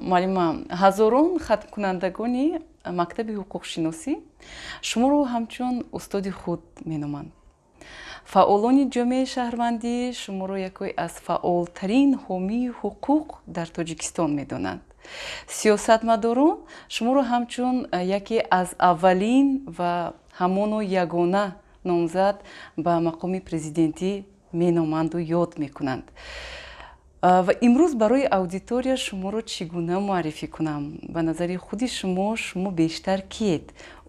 Муаллима, ҳазорон хатмкунандагони мактаби ҳуқуқшиносӣ шуморо ҳамчун устоди худ меноманд. Фаъолони ҷомеаи шаҳрвандӣ шуморо яке аз фаъолтарин ҳомии ҳуқуқ дар Тоҷикистон медонанд. Сиёсатмадорон шуморо ҳамчун яке аз аввалин ва ҳамоно ягона номзад ба мақоми президентӣ меноманду ёд мекунанд. Ва имрӯз барои аудитория шуморо чӣ гуна муаррифӣ кунам? Ба назари худи шумо, шумо бештар киед: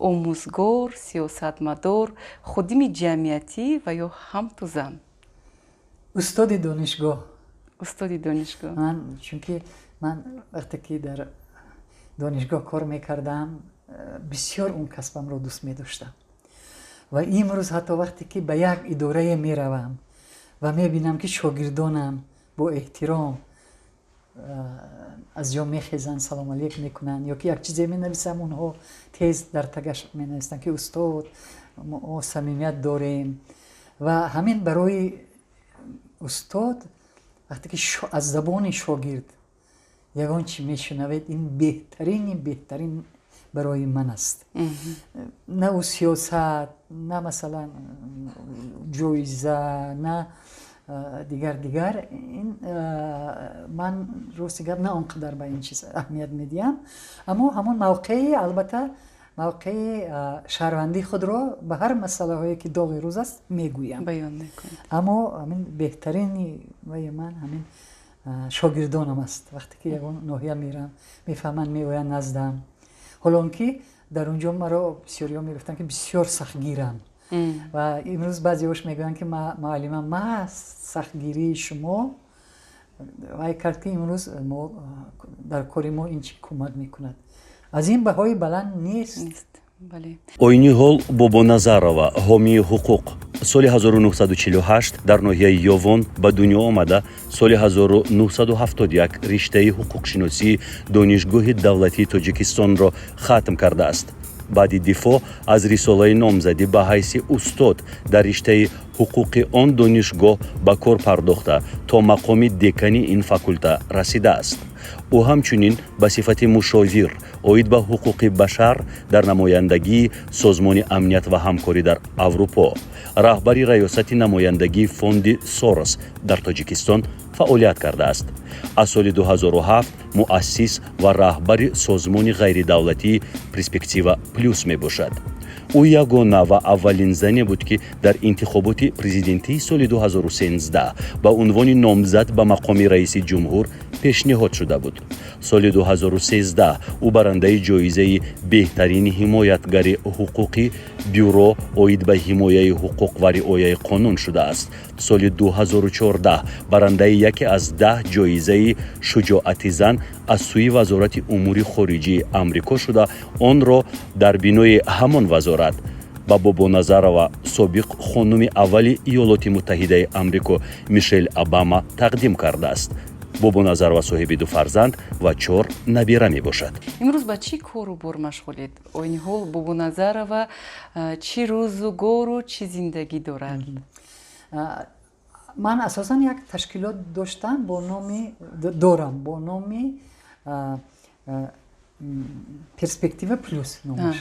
омӯзгор, сиёсатмадор, ходими ҷамъиятӣ ва ё ҳамту зан? Устоди донишгоҳ. Устоди донишгоҳ. Ман чунки ман вақте ки дар донишгоҳ кор мекардам, бисёр он касбамро дӯст медоштам ва имрӯз ҳатто вақте ки ба як идорае меравам ва мебинам, ки шогирдонам бо эҳтиром аз ҷо мехезанд, салом алейк мекунанд, ё ки як чизе менависам, онҳо тез дар тагаш менависанд, ки устод, мо самимият дорем. Ва ҳамин барои устод, вақте ки аз забони шогирд ягон чи мешунавед, ин беҳтарини беҳтарин барои ман аст. На ӯ сиёсат, на масалан ҷоиза, на дигар дигар. Ин ман, рости гап, на он қадар ба ин чиз аҳамият медиҳам, аммо ҳамон мавқеи, албатта, мавқеи шаҳрвандии худро ба ҳар масъалаҳое, ки доғи рӯз аст, мегӯям. Баён мекунед. Аммо ҳамин беҳтарини ваи ман ҳамин шогирдонам аст. Вақте ки ягон ноҳия мерам, мефаҳманд, меоянд наздам, ҳоло он ки дар он ҷо маро бисёриҳо мегуфтанд, ки бисёр сахтгирам, ва имрӯз баъзеҳош мегӯянд, ки муаллима, маҳз сахтгирии шумо вай кард, ки имрӯз мо дар кори мо ин чӣ кӯмак мекунад. Аз ин баҳои баланд нест. Оини ҳол Бобоназарова ҳомии ҳуқуқ соли 1948 дар ноҳияи Ёвон ба дунё омада, соли 1971 риштаи ҳуқуқшиносии Донишгоҳи давлатии Тоҷикистонро хатм кардааст. Баъди дифоъ аз рисолаи номзадӣ ба ҳайси устод дар риштаи ҳуқуқи он донишгоҳ ба кор пардохта, то мақоми декани ин факулта расидааст. Ӯ ҳамчунин ба сифати мушовир оид ба ҳуқуқи башар дар намояндагии Созмони амният ва ҳамкорӣ дар Аврупо, раҳбари раёсати намояндагии фонди Сорос дар Тоҷикистон фаъолият кардааст. Аз соли 2007 муассис ва раҳбари созмони ғайридавлатии «Перспектива плюс» мебошад. Ӯ ягона ва аввалин зане буд, ки дар интихоботи президентии соли 2013 ба унвони номзад ба мақоми раиси ҷумҳур пешниҳод шуда буд. Соли 2013 ӯ барандаи ҷоизаи беҳтарини ҳимоятгари ҳуқуқи Бюро оид ба ҳимояи ҳуқуқ ва риояи қонун шудааст. Соли 2014 барандаи яке аз 10 ҷоизаи шуҷоати зан аз сӯи Вазорати умури хориҷии Амрико шуда, онро дар бинои ҳамон вазорат ба Бобоназарова собиқ хонуми аввали Иёлоти Муттаҳидаи Амрико Мишел Обама тақдим кардааст. Бобоназарова соҳиби ду фарзанд ва чор набира мебошад. Имрӯз ба чӣ кору бор машғулед? Оини ҳол Бобоназарова чӣ рӯзугору чӣ зиндагӣ дорад? Ман асосан як ташкилот доштам бо номи, дорам бо номи «Перспектива плюс» номаш.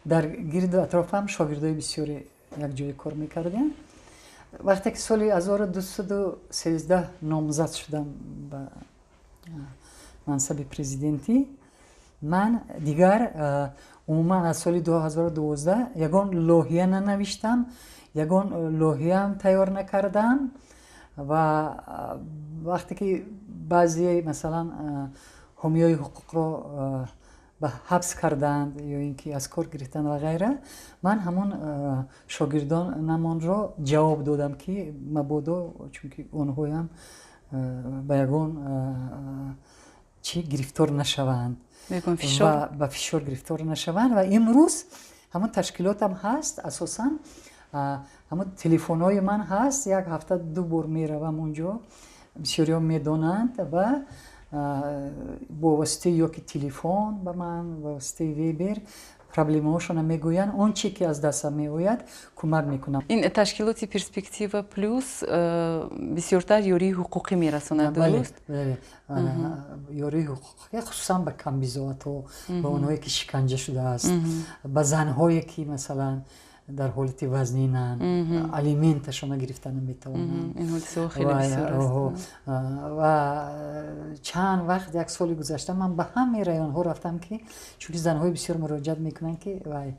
Дар гирду атрофам шогирдои бисёре якҷоя кор мекардем. Вақте ки соли 1213 номзад шудам ба мансаби президентӣ, ман дигар умуман аз соли 2012 ягон лоҳия нанавиштам, ягон лоҳияам тайёр накардам. Ва вақте ки баъзе, масалан, ҳомиёи ҳуқуқро ба ҳабс карданд ё ин ки аз кор гирифтанд ва ғайра, ман ҳамон шогирдонамонро ҷавоб додам, ки мабодо, чунки онҳоям ба ягон чӣ гирифтор нашаванд, ба фишор гирифтор нашаванд. Ва имрӯз ҳамон ташкилотам ҳаст, асосан ҳамон телефонҳои ман ҳаст, як ҳафта ду бор меравам онҷо, бисёриҳо медонанд ва бо воситаи ё ки телефон ба ман, ба воситаи Вайбер. Проблемаҳошонро мегӯянд, он чи ки аз дастам меояд, кӯмак мекунам. Ин ташкилоти «Перспектива плюс» бисёртар ёрии ҳуқуқӣ мерасонад, дуруст? Бале, ёрии ҳуқуқӣ, хусусан ба камбизоатҳо, ба онҳое ки шиканҷа шудааст, ба занҳое ки, масалан, дар ҳолати вазнинанд, алименташонро гирифта наметавонанд. Ва чанд вақт, як соли гузашта, ман ба ҳамаи районҳо рафтам, ки чунки занҳои бисёр муроҷиат мекунанд, ки вай,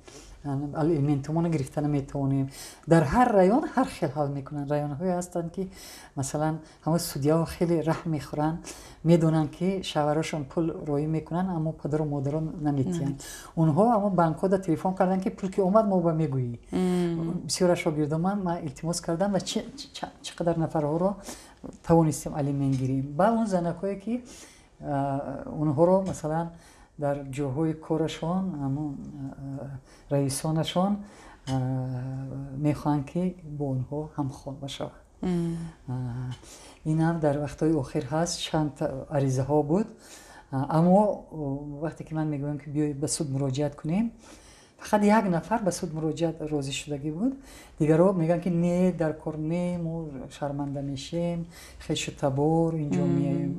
алиментумонро гирифта наметавонем. Дар ҳар район ҳар хел ҳал мекунанд. Районҳое ҳастанд, ки, масалан, ҳамон судяҳо хеле раҳм мехӯранд, медонанд, ки шавҳарошон пул роӣ мекунанд, аммо падару модарон наметиҳанд. Онҳо ҳамон банкҳода телефон карданд, ки пул ки омад, мо ба мегӯӣ. Бисёра шогирдоман ман илтимос кардам ва чӣ қадар нафарҳоро тавонистем алимент гирем. Ба он занакҳое ки онҳоро, масалан, дар ҷоҳои корашон ҳамон раисонашон мехоҳанд, ки бо онҳо ҳамхоба шаванд. Инам дар вақтҳои охир ҳаст, чанд аризаҳо буд. Аммо вақте ки ман мегӯям, ки биёед, ба суд муроҷиат кунем, фақат як нафар ба суд муроҷиат розӣ шудагӣ буд. Дигарҳо мегӯянд, ки не, дар кор не, мо шарманда мешем, хешу табор инҷо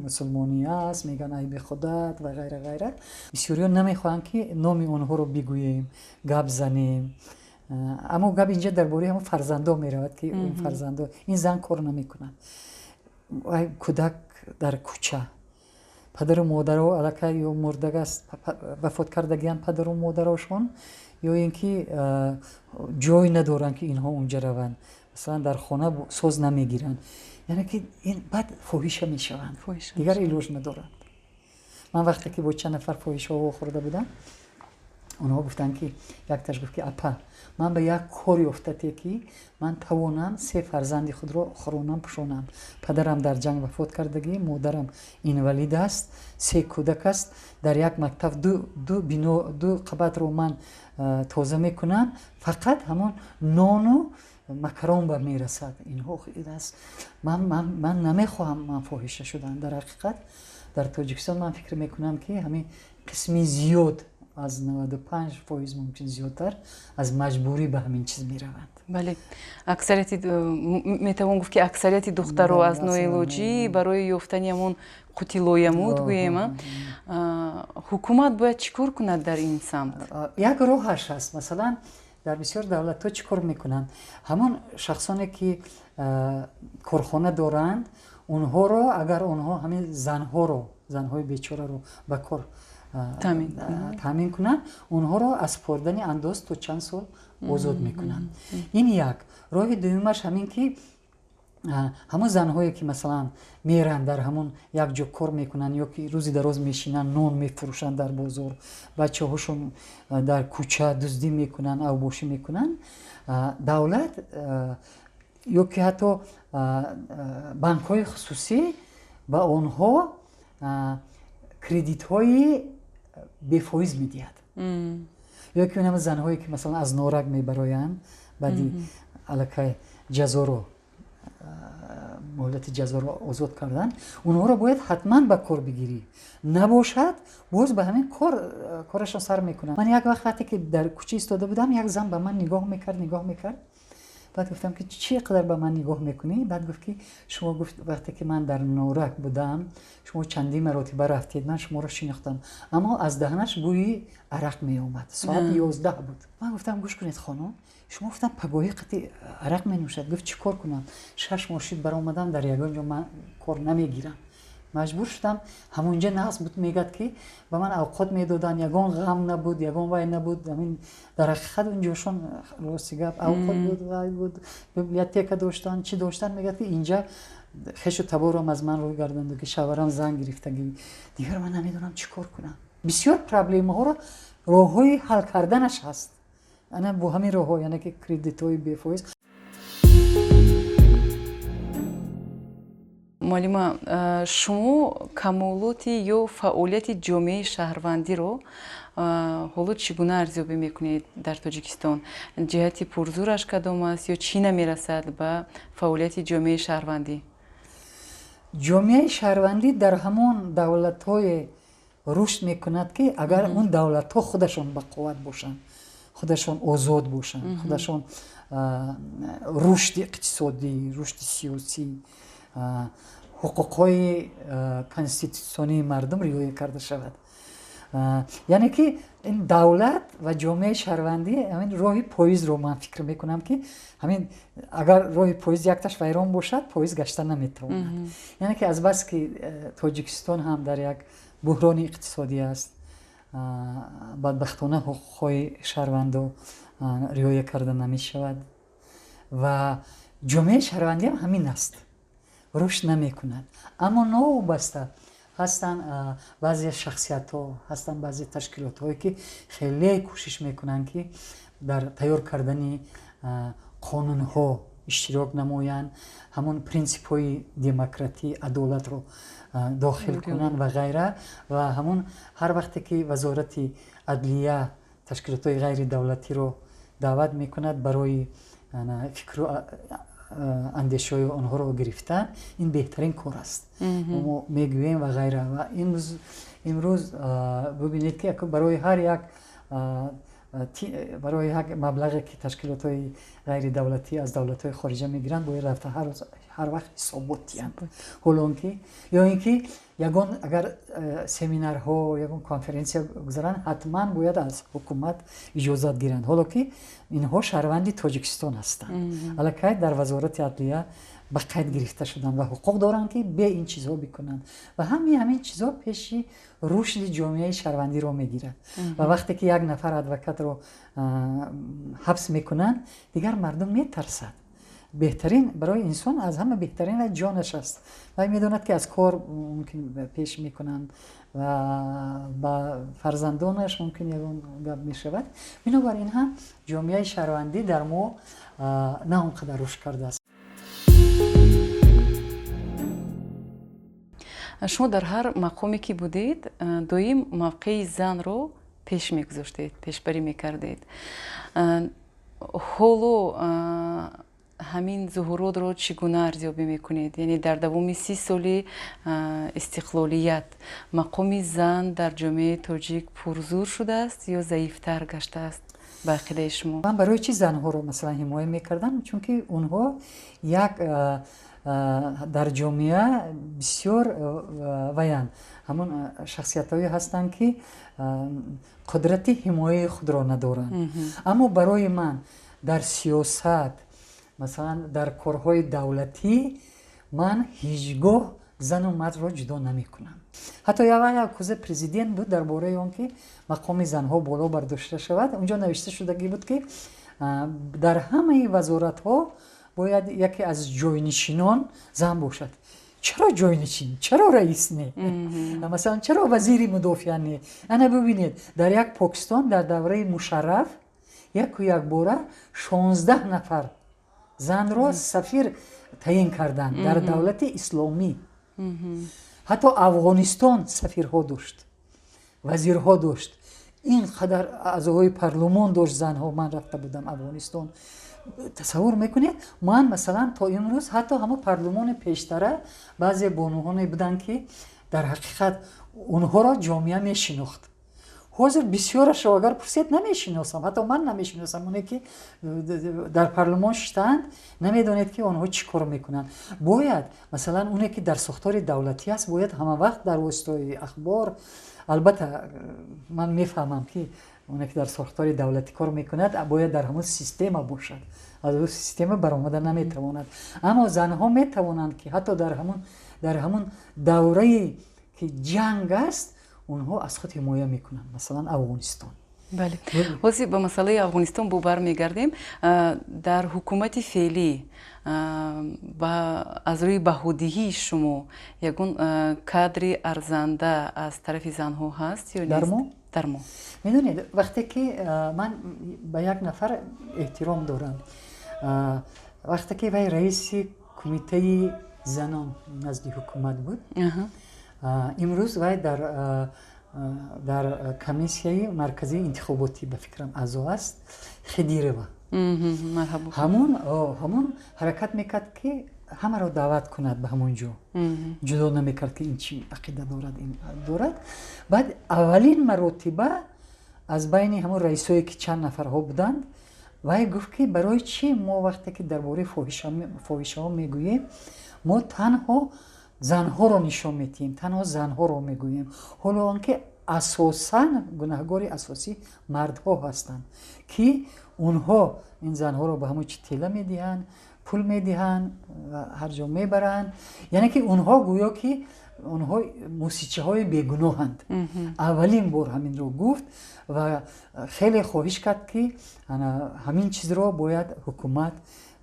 мусулмонӣ аст, мегӯянд, айби худат ва ғайра, ғайра. Бисёриҳо намехоҳанд, ки номи онҳоро бигӯем, гап занем. Аммо гап инҷа дар бораи ҳамон фарзандо меравад, ки фарзандо, ин зан кор намекунад, кӯдак дар кӯча, падару модаро аллакай ё мурдаг аст, вафот кардагианд падару модарошон, ё ин ки ҷой надоранд, ки инҳо унҷа раванд, масалан, дар хона соз намегиранд, яъне ки ин баъд фоҳиша мешаванд, дигар илоҷ надоранд. Ман вақте ки бо чанд нафар фоҳишаҳо вохӯрда будам, онҳо гуфтанд, ки якташ гуфт, ки апа, ман ба як кор ёфтате, ки ман тавонам се фарзанди худро хӯронам, пӯшонам. Падарам дар ҷанг вафот кардагӣ, модарам инвалид аст, се кӯдак аст. Дар як мактаб ду бино, ду қабатро ман тоза мекунам, фақат ҳамон нону макарон ба мерасад. Инҳо аст, ман намехоҳам ман фоҳиша шудан. Дар ҳақиқат, дар Тоҷикистон ман фикр мекунам, ки ҳамин қисми зиёд, аз 95%, мумкин зиёдтар, аз маҷбурӣ ба ҳамин чиз мераванд. Бале, аксарияти, метавон гуфт, ки аксарияти духтаро аз ноилоҷӣ барои ёфтани ҳамон қути лоямут гӯем. Ҳукумат бояд чӣ кор кунад дар ин самт? Як роҳаш ҳаст. Масалан, дар бисёр давлатҳо чӣ кор мекунанд? Ҳамон шахсоне ки корхона доранд, онҳоро, агар онҳо ҳамин занҳоро, занҳои бечораро ба кор таъмин кунанд, онҳоро аз супоридани андоз то чанд сол озод мекунанд. Ин як роҳи. Дуюмаш ҳамин, ки ҳамон занҳое ки, масалан, меранд, дар ҳамон як ҷо кор мекунанд ё ки рӯзи дароз мешинанд, нон мефурӯшанд дар бозор, бачаҳошон дар кӯча дуздӣ мекунанд, авбошӣ мекунанд, давлат ё ки ҳатто банкҳои хусусӣ ба онҳо кредитҳои бефоиз медиҳад. Ё ки ҳама занҳое ки, масалан, аз Норак мебароянд, баъди аллакай ҷазоро, муҳлати ҷазоро озод кардан, онҳоро бояд ҳатман ба кор бигирӣ. Набошад, боз ба ҳамин кор корашон сар мекунанд. Ман як вақт, вақте ки дар кӯча истода будам, як зан ба ман нигоҳ мекард, нигоҳ мекард. Баъд гуфтам, ки чӣ қадар ба ман нигоҳ мекунӣ? Баъд гуфт, ки шумо, гуфт, вақте ки ман дар Норак будам, шумо чандин маротиба рафтед, ман шуморо шинохтам. Аммо аз даҳанаш бӯи арақ меомад. Соати 11 буд. Ман гуфтам: «Гӯш кунед, хонум, шумо», гуфтам, «пагоҳӣ қати арақ менӯшад». Гуфт: «Чӣ кор кунам? 6 моҳ шуд, баромадам, дар ягон ҷо ман кор намегирам, маҷбур шудам. Ҳамонҷа нағз буд», мегӯяд, ки ба ман авқот медоданд, ягон ғам набуд, ягон вай набуд. Ҳамин дар ҳақиқат унҷошон, рости гап, авқот буд, вай буд, библиотека доштанд, чӣ доштанд. Мегӯяд, ки инҷа хешу таборам аз ман рӯй гарданду, ки шавҳарам зан гирифтагӣ, дигар ман намедонам чӣ кор кунам. Бисёр проблемаҳоро роҳҳои ҳал карданаш ҳаст, ана бо ҳамин роҳҳо, яъне ки кредитҳои бефоиз. Муаллима, шумо камолоти ё фаъолияти ҷомеаи шаҳрвандиро ҳоло чӣ гуна арзёбӣ мекунед дар Тоҷикистон? Ҷиҳати пурзӯраш кадом аст ё чӣ намерасад ба фаъолияти ҷомеаи шаҳрвандӣ? Ҷомеаи шаҳрвандӣ дар ҳамон давлатҳое рушд мекунад, ки агар он давлатҳо худашон бақувват бошанд, худашон озод бошанд, худашон рушди иқтисодӣ, рушди сиёсӣ, ҳуқуқҳои конститутсионии мардум риоя карда шавад. Яъне ки ин давлат ва ҷомеаи шаҳрвандӣ ҳамин роҳи поизро, ман фикр мекунам, ки ҳамин агар роҳи поиз якташ вайрон бошад, поиз гашта наметавонад. Яъне ки азбаски Тоҷикистон ҳам дар як буҳрони иқтисодӣ аст, бадбахтона ҳуқуқҳои шаҳрвандо риоя карда намешавад ва ҷомеаи шаҳрвандӣ ҳам ҳамин аст, рушд намекунад. Аммо новобаста ҳастанд баъзе шахсиятҳо, ҳастанд баъзе ташкилотҳое, ки хеле кӯшиш мекунанд, ки дар тайёр кардани қонунҳо иштирок намоянд, ҳамон принсипҳои демократӣ, адолатро дохил кунанд ва ғайра. Ва ҳамон ҳар вақте ки Вазорати адлия ташкилотҳои ғайридавлатиро даъват мекунад барои фикру андешаҳои онҳоро гирифтан, ин беҳтарин кор аст, мо мегӯем ва ғайра. Ва имрӯз бубинед, ки барои як маблағе, ки ташкилотҳои ғайридавлатӣ аз давлатҳои хориҷа мегиранд, бояд рафта ҳар вақт ҳисобот диҳанд. Ҳоло он ки ё ин ки ягон агар семинарҳо, ягон конференсия гузаранд, ҳатман бояд аз ҳукумат иҷозат гиранд, ҳоло ки инҳо шаҳрванди Тоҷикистон ҳастанд, аллакай дар Вазорати адлия ба қайд гирифта шуданд ва ҳуқуқ доранд, ки бе ин чизҳо бикунанд. Ва ҳамаи ҳамин чизҳо пеши рушди ҷомеаи шаҳрвандиро мегирад. Ва вақте ки як нафар адвокатро ҳабс мекунанд, дигар мардум метарсад. Беҳтарин барои инсон, аз ҳама беҳтарин ҷонаш аст. Вай медонад, ки аз кор мумкин пеш мекунанд ва ба фарзандонаш мумкин ягон гап мешавад. Бинобар ин ҳам ҷомеаи шаҳрвандӣ дар мо на он қадар рушд кардааст. Шумо дар ҳар мақоме ки будед, доим мавқеи занро пеш мегузоштед, пешбарӣ мекардед. Ҳоло ҳамин зуҳуротро чӣ гуна арзёбӣ мекунед? Яъне дар давоми 30 соли истиқлолият мақоми зан дар ҷомеаи тоҷик пурзур шудааст ё заифтар гаштааст ба ақидаи шумо? Ман барои чӣ занҳоро масалан ҳимоя мекардам? Чунки онҳо як дар ҷомеа бисёр ваянд, ҳамон шахсиятҳое ҳастанд, ки қудрати ҳимояи худро надоранд. Аммо барои ман дар сиёсат, масалан дар корҳои давлатӣ, ман ҳеҷ гоҳ зану мардро ҷудо намекунам. Ҳатто як кӯза президент буд дар бораи он ки мақоми занҳо боло бардошта шавад, унҷо навишта шудагӣ буд, ки дар ҳамаи вазоратҳо бояд яке аз ҷойнишинон зан бошад. Чаро ҷойнишин, чаро раис не, масалан чаро вазири мудофиа не? Ана бибинед, дар як Покистон дар давраи Мушарраф яку якбора 16 нафар занро сафир таъин карданд дар давлати исломӣ. Ҳатто Афғонистон сафирҳо дошт, вазирҳо дошт, ин қадар аъзоҳои парлумон дошт занҳо. Ман рафта будам Афғонистон, тасаввур мекунед, ман масалан то имрӯз ҳатто ҳамон парлумони пештара баъзе бонуҳоне буданд, ки дар ҳақиқат онҳоро ҷомеа мешинохт. Ҳозир бисёрашро агар пурсед, намешиносам, ҳатто ман намешиносам. Оне ки дар парлумон шиштаанд, намедонед, ки онҳо чӣ кор мекунанд. Бояд масалан оне ки дар сохтори давлатӣ аст, бояд ҳама вақт дар воситаҳои ахбор. Албатта ман мефаҳмам, ки оне ки дар сохтори давлатӣ кор мекунад, бояд дар ҳамон система бошад, аз ӯ система баромада наметавонад. Аммо занҳо метавонанд, ки ҳатто дар ҳамон даврае ки ҷанг аст, онҳо аз худ ҳимоя мекунанд, масалан Афғонистон. Бале, ҳозир ба масъалаи Афғонистон бо бармегардем. Дар ҳукумати феълӣ аз рӯи баҳодиҳии шумо ягон кадри арзанда аз тарафи занҳо ҳаст ё дар мо? Дар мо. Медонед, вақте ки ман ба як нафар эҳтиром дорам, вақте ки вай раиси кумитаи занон назди ҳукумат буд, имрӯз вай дар комиссияи марказии интихоботӣ, ба фикрам, аъзо аст, Хидирова, ҳамон ҳаракат мекард, ки ҳамаро даъват кунад ба ҳамон ҷо, ҷудо намекард ки ин чӣ ақида дорад, ин дорад. Баъд аввалин маротиба аз байни ҳамон раисое ки чанд нафарҳо буданд, вай гуфт ки барои чӣ мо вақте ки дар бораи фоҳишаҳо мегӯем, мо танҳо занҳоро нишон медиҳем, танҳо занҳоро мегӯем, ҳоло он ки асосан гунаҳгори асосӣ мардҳо ҳастанд, ки онҳо ин занҳоро ба ҳамон чи тела медиҳанд, пул медиҳанд ва ҳар ҷо мебаранд. Яъне ки онҳо гӯё ки онҳо мусичаҳои бегуноҳанд. Аввалин бор ҳаминро гуфт ва хеле хоҳиш кард ки ҳамин чизро бояд ҳукумат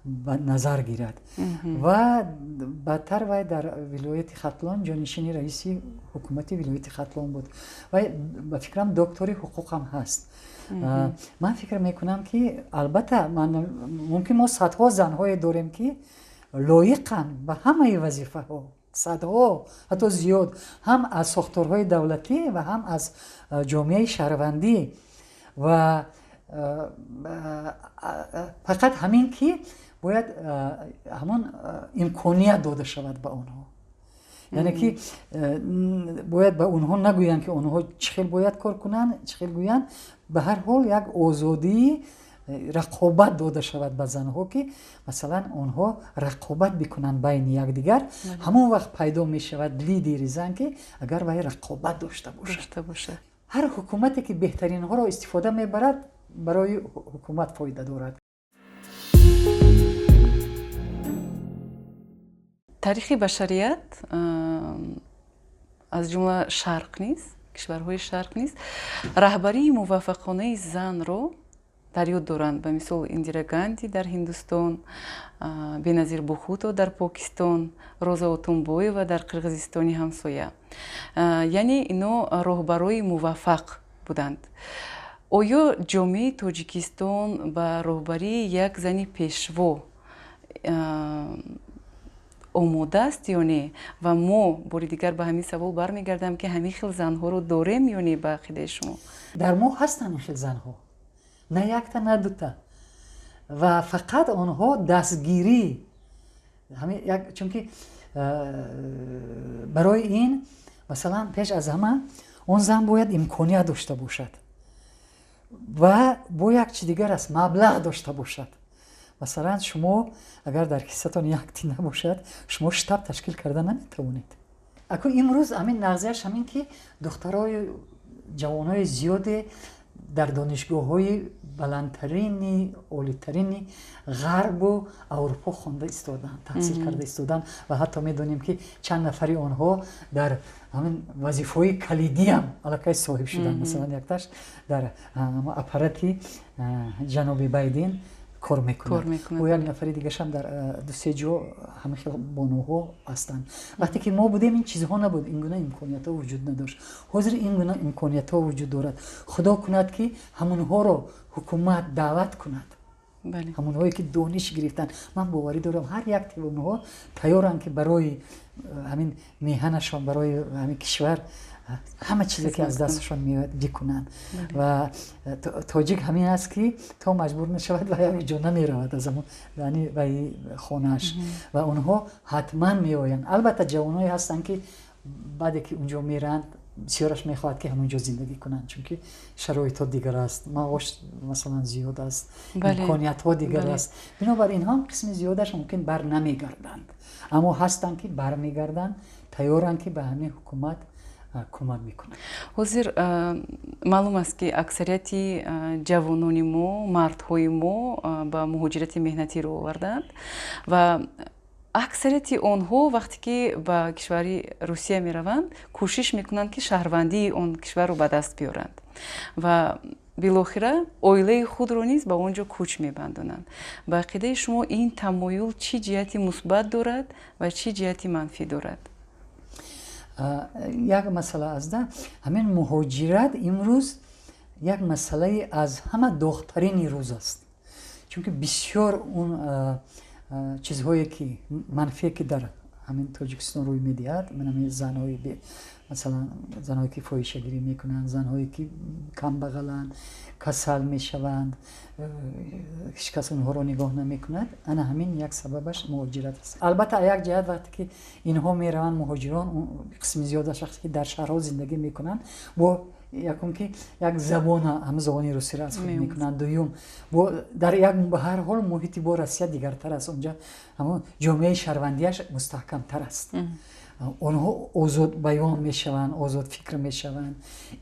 ба назар гирад. Ва баъдтар вай дар вилояти Хатлон ҷонишини раиси ҳукумати вилояти Хатлон буд. Вай ба фикрам доктори ҳуқуқ ҳам ҳаст. Ман фикр мекунам ки албатта мумкин мо садҳо занҳое дорем ки лоиқанд ба ҳамаи вазифаҳо, садҳо ҳатто зиёд, ҳам аз сохторҳои давлатӣ ва ҳам аз ҷомеаи шаҳрвандӣ. Ва фақат ҳамин ки бояд ҳамон имконият дода шавад ба онҳо. Яъне ки бояд ба онҳо нагӯянд ки онҳо чӣ хел бояд кор кунанд, чӣ хел гӯянд. Ба ҳар ҳол як озодии рақобат дода шавад ба занҳо, ки масалан онҳо рақобат бикунанд байни якдигар. Ҳамон вақт пайдо мешавад лидери зан, ки агар вай рақобат дошта бошад. Ҳар ҳукумате ки беҳтаринҳоро истифода мебарад, барои ҳукумат фоида дорад. Таърихи башарият аз ҷумла шарқ низ, кишварҳои шарқ низ раҳбарии муваффақонаи занро дар ёд доранд. Ба мисол Индира Ганди дар Ҳиндустон, Беназир Бухуто дар Покистон, Роза Отунбоева дар Қирғизистони ҳамсоя. Яъне ино роҳбарои муваффақ буданд. Оё ҷомеаи Тоҷикистон ба роҳбарии як зани пешво омода аст ё не? Ва мо бори дигар ба ҳамин савол бармегардам ки ҳамин хел занҳоро дорем ё не ба ақидаи шумо? Дар мо ҳастанд ин хел занҳо, на якта, на дута, ва фақат онҳо дастгирӣ, чунки барои ин масалан пеш аз ҳама он зан бояд имконият дошта бошад ва бо як чи дигар аст, маблағ дошта бошад. Масалан шумо агар дар киссатон як тин набошад, шумо штаб ташкил карда наметавонед. Акун имрӯз ҳамин нағзияш ҳамин ки духтарои ҷавонои зиёде дар донишгоҳҳои баландтарини, олитарини ғарбу Аврупо хонда истоданд, таҳсил карда истоданд ва ҳатто медонем ки чанд нафари онҳо дар ҳамин вазифаҳои калидиам аллакай соҳиб шуданд. Масалан якташ дар аппарати ҷаноби Байден кор мекунад, ӯ як нафари дигаршам дар дусе ҷо ҳамин хел бонуҳо ҳастанд. Вақте ки мо будем ин чизҳо набуд, ин гуна имкониятҳо вуҷуд надошт. Ҳозир ин гуна имкониятҳо вуҷуд дорад. Худо кунад ки ҳамонҳоро ҳукумат даъват кунад, ҳамонҳое ки дониш гирифтанд. Ман боварӣ дорам ҳар як онҳо тайёранд ки барои ҳамин меҳанашон, барои ҳамин кишвар ҳама чизе ки аз дасташон меояд бикунанд. Ва тоҷик ҳамин аст ки то маҷбур нашавад ва як ҷо намеравад аз ҳамон ваи хонааш, ва онҳо ҳатман меоянд. Албатта ҷавоное ҳастанд ки баъде ки унҷо мераванд бисёраш мехоҳад ки ҳамон ҷо зиндагӣ кунанд, чунки шароитҳо дигар аст, маош масалан зиёд аст, имкониятҳо дигар аст. Бинобар инҳо қисми зиёдаш мумкин бар намегарданд, аммо ҳастанд ки бармегарданд, тайёранд ки ба ҳамин ҳукумат кӯмак мекунанд. Ҳозир маълум аст ки аксарияти ҷавонони мо, мардҳои мо ба муҳоҷирати меҳнатӣ рӯ оварданд ва аксарияти онҳо вақте ки ба кишвари Русия мераванд, кӯшиш мекунанд ки шаҳрвандии он кишварро ба даст биёранд ва билохира оилаи худро низ ба он ҷо кӯч мебандонанд. Ба ақидаи шумо ин тамоюл чӣ ҷиҳати мусбат дорад ва чӣ ҷиҳати манфӣ дорад? Як масъала аст, да, ҳамин муҳоҷират имрӯз як масъалаи аз ҳама доғтарини рӯз аст, чунки бисёр он чизҳое ки манфие ки дар ҳамин Тоҷикистон рӯй медиҳад, ҳамин занҳои, масалан, занҳое ки фоҳишагирӣ мекунанд, занҳое ки камбағаланд, касал мешаванд, ҳеҷ кас онҳоро нигоҳ намекунад, ана ҳамин як сабабаш муҳоҷират аст. Албатта, як ҷиҳат, вақте ки инҳо мераванд, муҳоҷирон, қисми зиёдаш вақте ки дар шаҳрҳо зиндагӣ мекунанд, бо якум ки як забона, ҳам забони русиро аз худ мекунанд, дуюм бо дар як ба ҳар ҳол муҳити бо Россия дигартар аст, онҷа ҳамон ҷомеаи шаҳрвандиаш мустаҳкамтар аст, онҳо озод баён мешаванд, озод фикр мешаванд.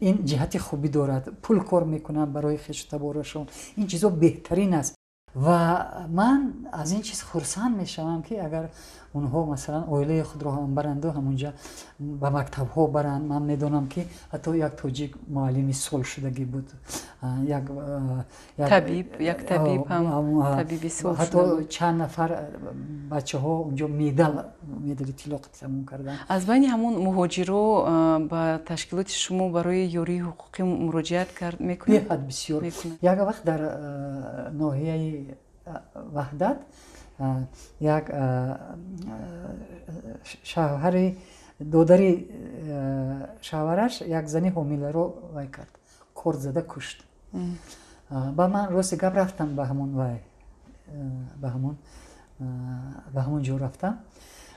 Ин ҷиҳати хубӣ дорад, пул кор мекунанд барои хешу таборашон, ин чизо беҳтарин аст. Ва ман аз ин чиз хурсанд мешавам, ки агар онҳо, масалан, оилаи худро ҳам баранду ҳамунҷа ба мактабҳо баранд. Ман медонам, ки ҳатто як тоҷик муаллими солшудагӣ буд, як табиб, як табиб ҳам, табиби ҳатто чанд нафар бачаҳо унҷо медали тилло тамом карданд. Аз байни ҳамон муҳоҷиро ба ташкилоти шумо барои ёрии ҳуқуқӣ муроҷиат кард мекунед? Беҳад бисёр. Як вақт дар ноҳияи Ваҳдат як шавҳари додари шавҳараш як зани ҳомиларо вай кард, корд зада кушт. Ба ман, рости гап, рафтам ба ҳамон вай, ба ҳамон ҷо рафтам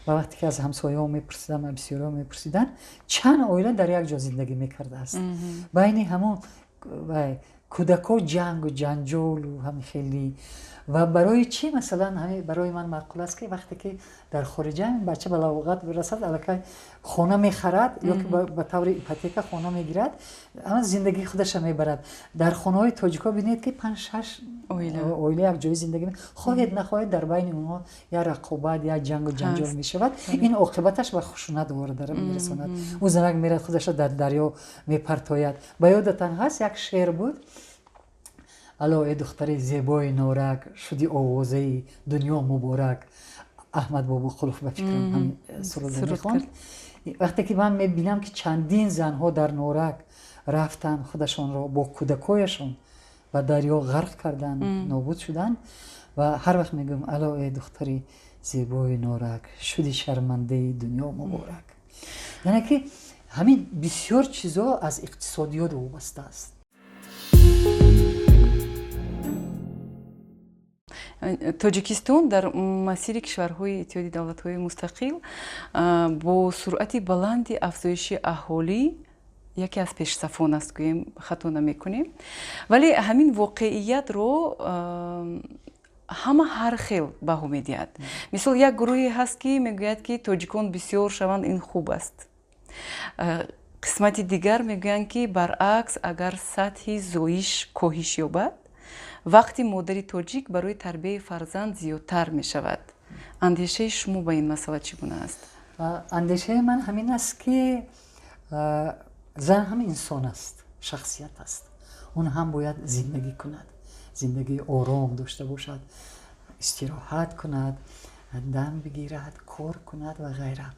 ва вақте ки аз ҳамсояҳо мепурсидам, бисёриҳо мепурсиданд, чанд оила дар як ҷо зиндагӣ мекардааст, байни ҳамон вай кӯдакҳо ҷангу ҷанҷолу ҳами хеле. Ва барои чӣ, масалан, ҳами барои ман маъқул аст, ки вақте ки дар хориҷа бача ба балоғат бирасад, аллакай хона мехарад ё ки ба таври ипотека хона мегирад, ама зиндагии худаша мебарад. Дар хонаҳои тоҷикҳо бинед, ки панҷ, шаш оила як ҷои зиндагӣ, хоҳед нахоҳед, дар байни онҳо як рақобат, як ҷангу ҷанҷол мешавад. Ин оқибаташ ба хушунат ворда мерасонад. Ӯ занак мерад, худаша дар дарё мепартояд. Ба ёдатан ҳаст, як шеър буд: «Ало, э духтари зебои Норак, шуди овозаи дунё муборак». Аҳмад Бобоқулов, ба фикрам, ҳам суруда мехонд. Вақте ки ман мебинам, ки чандин занҳо дар Норак рафтанд, худашонро бо кӯдакҳояшон ба дарё ғарқ карданд, нобуд шуданд, ва ҳар вақт мегӯям: «Ало, э духтари зебои Норак, шуди шармандаи дунё муборак». Яъне ки ҳамин бисёр чизо аз иқтисодиёт вобаста аст. Тоҷикистон дар масири кишварҳои Иттиҳоди Давлатҳои Мустақил бо суръати баланди афзоиши аҳолӣ яке аз пешсафон аст, гӯем, хато намекунем. Вале ҳамин воқеиятро ҳама ҳар хел баҳо медиҳад. Мисол, як гурӯҳе ҳаст, ки мегӯяд, ки тоҷикон бисёр шаванд, ин хуб аст. Қисмати дигар мегӯянд, ки баръакс, агар сатҳи зоиш коҳиш ёбад, вақти модари тоҷик барои тарбияи фарзанд зиёдтар мешавад. Андешаи шумо ба ин масъала чӣ гуна аст? Андешаи ман ҳамин аст, ки зан ҳам инсон аст, шахсият аст, он ҳам бояд зиндагӣ кунад, зиндагии ором дошта бошад, истироҳат кунад, дам бигирад, кор кунад ва ғайра.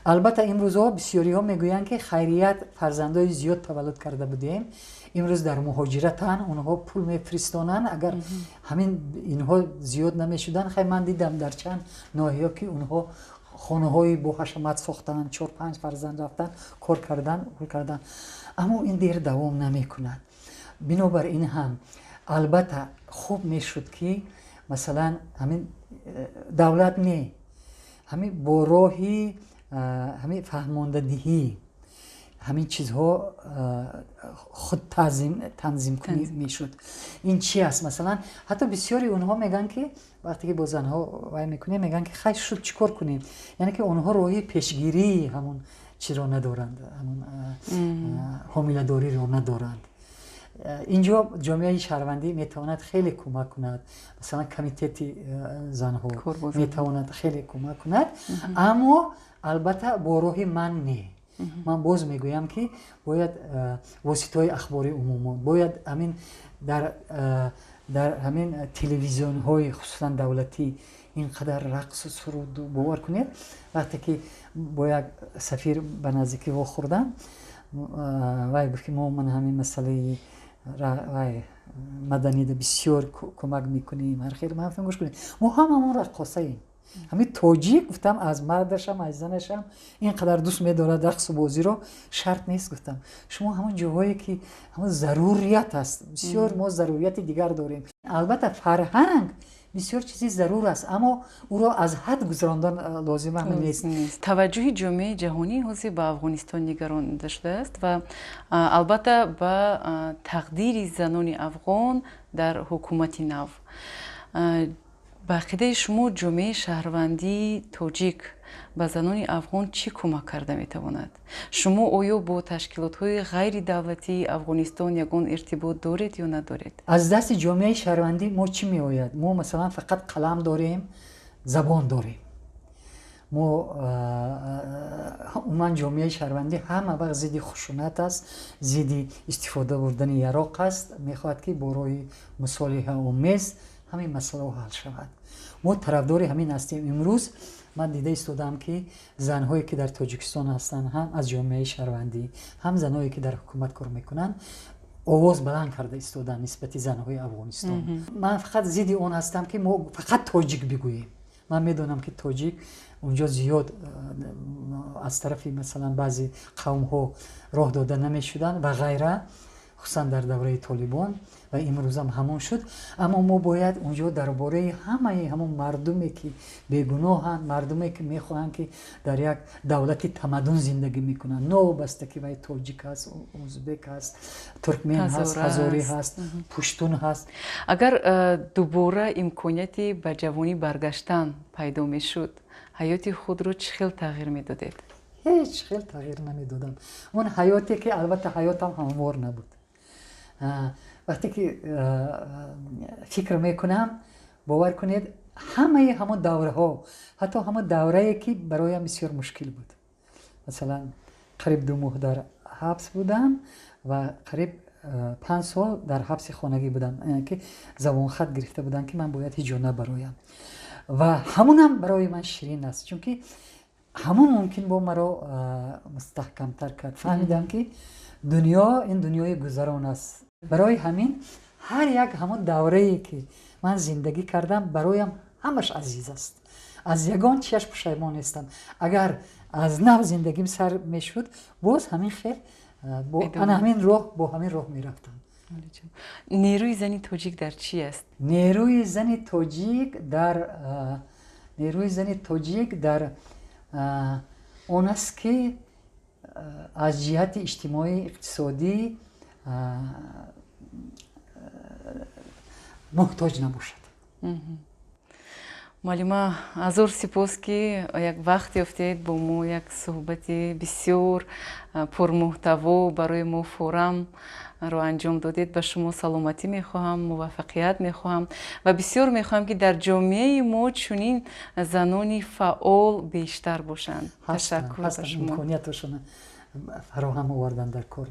Албатта, имрӯзҳо бисёриҳо мегӯянд, ки хайрият, фарзандои зиёд таваллуд карда будем, имрӯз дар муҳоҷиратанд, онҳо пул мефиристонанд, агар ҳамин инҳо зиёд намешуданд. Хай, ман дидам дар чанд ноҳиё, ки онҳо хонаҳои боҳашамат сохтанд, чор, панҷ фарзанд рафтанд, кор кардан, пул кардан, аммо ин дер давом намекунад. Бинобар ин ҳам, албатта, хуб мешуд, ки масалан ҳамин давлат не, ҳамин бо роҳи ҳамин фаҳмондадиҳӣ ҳамин чизҳо худ танзимкунӣ мешуд. Ин чи аст? Масалан, ҳатто бисёри онҳо мегӯянд, ки вақте ки бо занҳо вай мекунем, мегӯянд, ки хай, шуд, чӣ кор кунем? Яъне ки онҳо роҳи пешгирии ҳамон чиро надоранд, ҳамон ҳомиладориро надоранд. Инҷо ҷомеаи шаҳрвандӣ метавонад хеле кӯмак кунад, масалан, комитети занҳо метавонад хеле кӯмак кунад, аммо албатта бо роҳи ман не. Ман боз мегӯям, ки бояд воситаҳои ахбори умумон, бояд ҳамин дар ҳамин телевизионҳои, хусусан давлатӣ, ин қадар рақсу суруду. Бовар кунед, вақте ки бо як сафир ба наздикӣ вохӯрдам, вай гуфт, ки мо ман ҳамин масъалаи вай маданида бисёр кӯмак мекунем, ҳар хел. Ман гуфтам: «Гӯш кунед, мо ҳамамон раққосаем». Ҳамин тоҷик, гуфтам, аз мардашам, аз занашам ин қадар дӯст медорад рақсу бозиро, шарт нест, гуфтам. Шумо ҳамон ҷоҳое ки ҳамон зарурият аст, бисёр мо зарурияти дигар дорем. Албатта, фарҳанг бисёр чизи зарур аст, аммо ӯро аз ҳад гузарондан лозим ҳам нест. Таваҷҷӯҳи ҷомеаи ҷаҳонӣ ҳозир ба Афғонистон нигаронида шудааст ва албатта ба тақдири занони афғон дар ҳукумати нав. Ба ақидаи шумо, ҷомеаи шаҳрвандии тоҷик ба занони афғон чӣ кӯмак карда метавонад? Шумо оё бо ташкилотҳои ғайридавлатии Афғонистон ягон иртибот доред ё надоред? Аз дасти ҷомеаи шаҳрвандӣ мо чӣ меояд? Мо, масалан, фақат қалам дорем, забон дорем. Мо умуман ҷомеаи шаҳрвандӣ ҳама вақт зидди хушунат аст, зидди истифода бурдани яроқ аст, мехоҳад, ки бо роҳи мусолиҳаомез ҳамин масъалаҳо ҳал шавад. Мо тарафдори ҳамин ҳастем. Имрӯз ман дида истодаам, ки занҳое, ки дар Тоҷикистон ҳастанд, ҳам аз ҷомеаи шаҳрвандӣ, ҳам занҳое, ки дар ҳукумат кор мекунанд, овоз баланд карда истодаанд нисбати занҳои Афғонистон. Ман фақат зидди он ҳастам, ки мо фақат тоҷик бигӯем. Ман медонам, ки тоҷик унҷо зиёд аз тарафи, масалан, баъзе қавмҳо роҳ дода намешуданд ва ғайра, хусусан дар давраи Толибон, ва имрӯзам ҳамон шуд. Аммо мо бояд унҷо дар бораи ҳамаи ҳамон мардуме, ки бегуноҳанд, мардуме, ки мехоҳанд, ки дар як давлати тамаддун зиндагӣ мекунанд, новобаста ки вай тоҷик аст, узбек аст, туркмен ҳаст, ҳазорӣ ҳаст, пуштун ҳаст. Агар дубора имконияти ба ҷавонӣ баргаштан пайдо мешуд, ҳаёти худро чӣ хел тағйир медодед? Ҳеҷ хел тағйир намедодам. Он ҳаёте ки, албатта, ҳаётам ҳамвор набуд. Вақте ки фикр мекунам, бовар кунед, ҳамаи ҳамон давраҳо, ҳатто ҳамон даврае, ки бароям бисёр мушкил буд, масалан, қариб 2 моҳ дар ҳабс будам ва қариб 5 сол дар ҳабси хонагӣ будам, ки забонхат гирифта будам, ки ман бояд ҳеҷ ҷо набароям, ва ҳамонам барои ман ширин аст, чунки ҳамон мумкин бо маро мустаҳкамтар кард. Фаҳмидам, ки дунё ин дунёи гузарон аст. Барои ҳамин ҳар як ҳамон даврае, ки ман зиндагӣ кардам, бароям ҳамаш азиз аст, аз ягон чиаш пушаймон нестам. Агар аз нав зиндагим сар мешуд, боз ҳамин хел ана ҳамин роҳ, бо ҳамин роҳ мерафтам. Нерӯи зани тоҷик дар чӣ аст? Нерӯи зани тоҷик дар он аст, ки аз ҷиҳати иҷтимоӣ, иқтисодӣ муҳтоҷ набошад. Муаллима, ҳазор сипос, ки як вақт ёфтед, бо мо як суҳбати бисёр пурмуҳтаво барои мо форамро анҷом додед. Ба шумо саломатӣ мехоҳам, муваффақият мехоҳам ва бисёр мехоҳам, ки дар ҷомеаи мо чунин занони фаъол бештар бошанд. Ташаккур ба шумо. Имконияташона фароҳам овардан дар кор.